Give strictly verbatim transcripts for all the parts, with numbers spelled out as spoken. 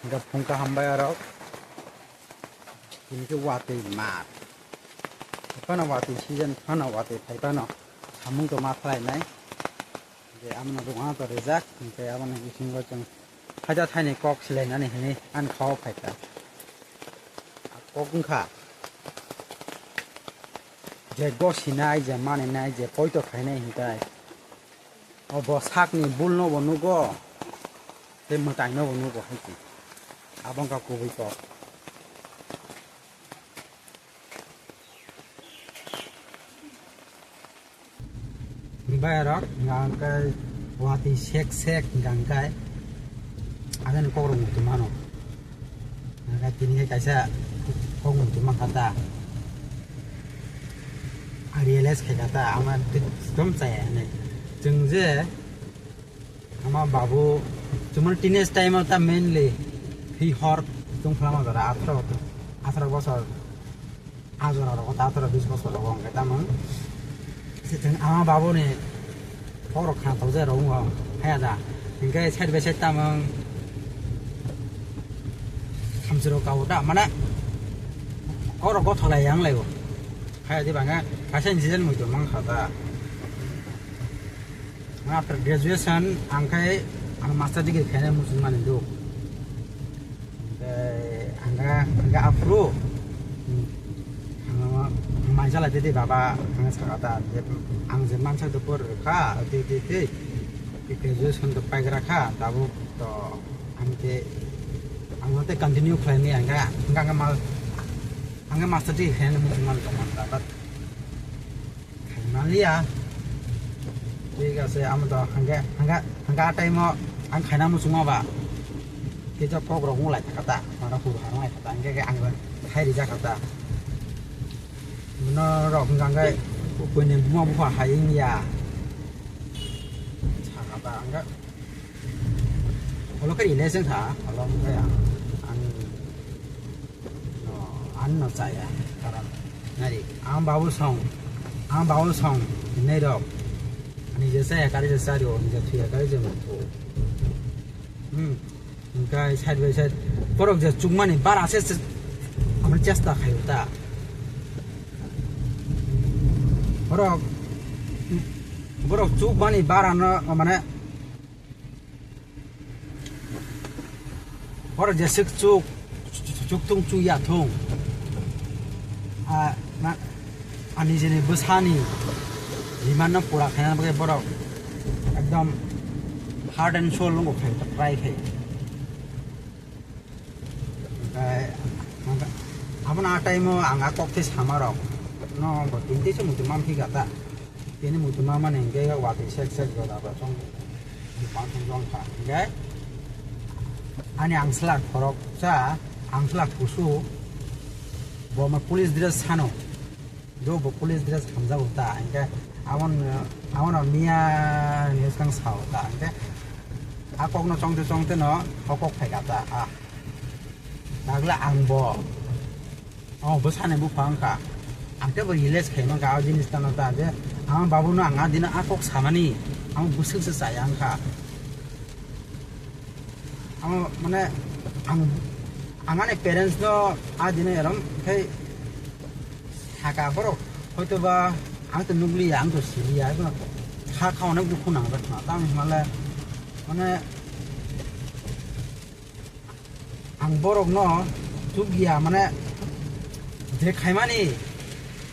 Hingke phungka hambai arok. Hingke watwi mat. Phano watwi season, phano watwi phai phano. Samung to ma khlai nai. Je amno rwna to rijak, hingke amoni bisingo chwng thaida thaini kok silainani hinwi ani kha o phaikha. A kok wngkha je gosinai, je maninai, je poito khainai hintai. O bo sakni bulno bo nugo, tei mwtaino bo nugo hai se. Abo wngkha kubui kok. Bayarok hingka hingke watwi sek sek hingka hingke agani kokrok muitu mano. Hingke tini hai kaisa kok muitu mankha ta. A realize khaikha ta ama ekdom chaya hinwi. Chwng je Ama babu, chumani teenage time o ta mainly hi hor tong phlama jora atharo, atharo bosor, a jora rogo ta atharo bis bosor rogo hwnkhe tamo. Se chwng ama babu ni kokrok khna tong je rogo haya da. Hinkhe side by side tamo thamchi rok kabo ta, mane kokrok gothok lai yang lai o. Haya di bangkhe kaisa incident muitu mankha ta. After graduation, ang khai ang master degree khainai muchung mani do. Ang ga, ang ga aphuru, ang maisa lai tete baba, ang saka ta, je ang je mansa do por kha, te, te, te, graduation do paigra kha, tabuk to ang te, ang te continue khlaini ang ga, ang ga mal, ang ga master degree khainai muchung mani do man ta, but Khaimaliya. Thik ase, amo to hangke, hangke, hangke a time o ang khaina muchungma ba. Kisa kok rok wng lai thaka ta, mano hur harwng lai thaka ta, hingke ang khai rijak kha ta. Bono rok hingka hingke buini buma bupha hai wngya. Saka ta hingke. Olo khe relation kha, olo hingke ang, ang No, ano chaya, karon nari, ang babu song, ang babu song, hinai rok, ani je chaya kari je chario, ani je thuya kari je muthu. Hmm, hingkai side by side, borok je chukmani bara se, se, amoni chesta khayo ta. Borok, borok chukmani bara no, mane, Borok jeswk chuk, chuk thung, chuk ya thung. A, na, ani jeni bwsani demand no pura khaina bagwi borok ekdom heart and soul no khai, try khai. Oke, abono a time o ang a kok tei sama rok no bo tini tei se muitu man thika ta. Tini muitu ma mani hingke watwi sek sek joda bo chong bang thang jong kha. Hingke ani ang slak khorok cha, ang slak kusu bo ma police dress sano. Do bo police dress hamjago ta, hingke amon, amon miya ni skang sao ta, hingke a kok no chongte chongte no o kok phai kha ta, a. Nagla ang bo. Oh, bwsani buphang wngkha. Ang tei bo realize khai mankha, o jinis tano ta je, ang babu no ang a dino a kok samani, ang bwswk se chaya wngkha. Ang mane, ang, ang ani parents no a dino erom khai saka borok, hoito ba ang to nukliya, ang to siliya, ebo kha kha onek dukhu nang jak na, tamo hwnale mane, Ang borokno chukya, mane, je khaimani,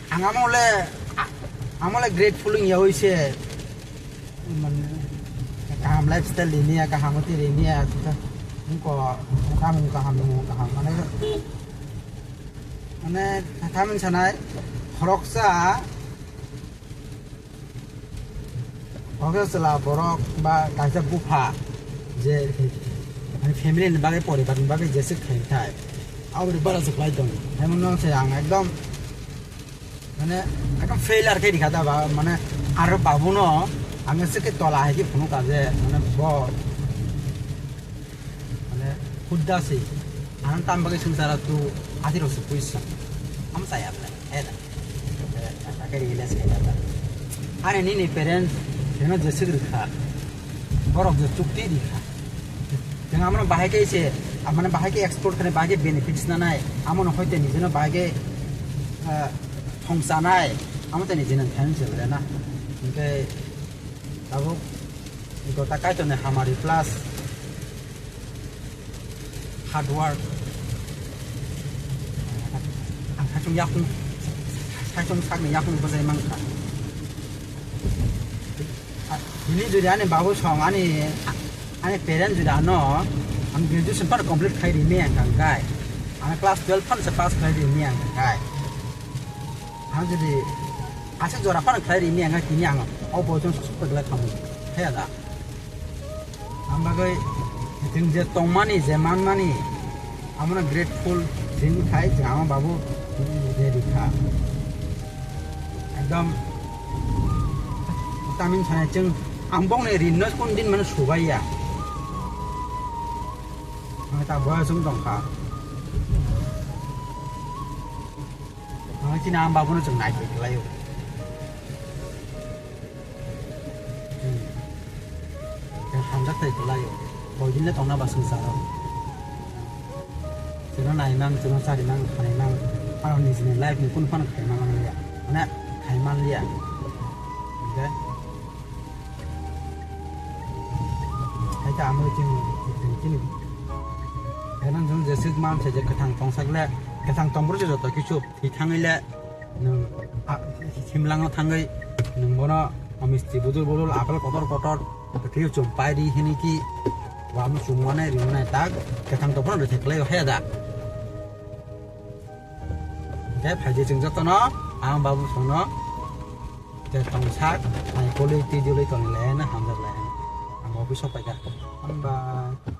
ang amole, a-, amole grateful wngya oi se, mane, kaham lifestyle riniya, kaham oti riniya, wngko, kaham, kaham, kaham, mane, mane, kaham sanai, khoroksa, Oke chwla borok ba kaisa bupha je, ani family ni bagwi, poribar ni bagwi jeswk khainai, aboni bara se khlai tongo. Hemon no se ang ekdom, mane, ekdom failure khe rikha da ba, mane, aro babu no ang se khe tola hai khe phunuk ka je, mane, bo Mane, hudda se, ang tam bagwi swngchara tu adirok se puisa. Am chaya bwle, he da. Ake realize khe da. Ani nini parents, beno jeswk rikha. Borok je chukti rikha. Amano bahai khe se, amano bahai khe explore khe bahai khe benefits na nai, amano hoite nijeno bahai khe, ah, thongsa nai, amo te nijeno thain se bole na. Hingke abo gota kaitor ni hamari plus hard work. Ang saichung yakung, saichung sakni yakung bwsai mankha. Bini jodi ani babu song ani, ani parents jodi ano ang graduation phano complete khai rini ang kangkai. Ang class twelve phano se pass khai rini ang kangkai. Ang jodi aswk jora phano khlai rini ang kini ang o boychung suk suk khlai khamu. Haya da. Ang bagwi chwng je tongmani je manmani amono grateful chwng khai chwng ama babu je rikha. Ekdom tamin sana chwng ang bongni rinno kun din mano subaiya. Ang ta boya sung tongkha. Ang chini ang babuno chwng naithok khlaio. Hmm. Chwng hamjak thai khlaio. Koidinle tongna ba swngcharo. Chwngno naimang, chwngno charimang, khaimang. Ano nijini life ni kunu phano khaimang liya. Mane khaiman liya. Okay? Hai ta amo chini, chini, chini. Hai nang jong jeswk man se je kwthang tongsak le, kwthang tong bwrwi se joto kichu thwi thangwi le, nwng a, himlangno thangwi nwng bono misti budul budul apel kotor kotor kwthwi chum pai ri hini ki wamo chum mane ri mane tak kwthang tong phano rethai kwlai o haya da. Hingke phaidi chwng jotono ang babu songno je tongsak, hai koli twi dilwi tongwi lai, hamjak lai. Ang office o paikha. Bye bye.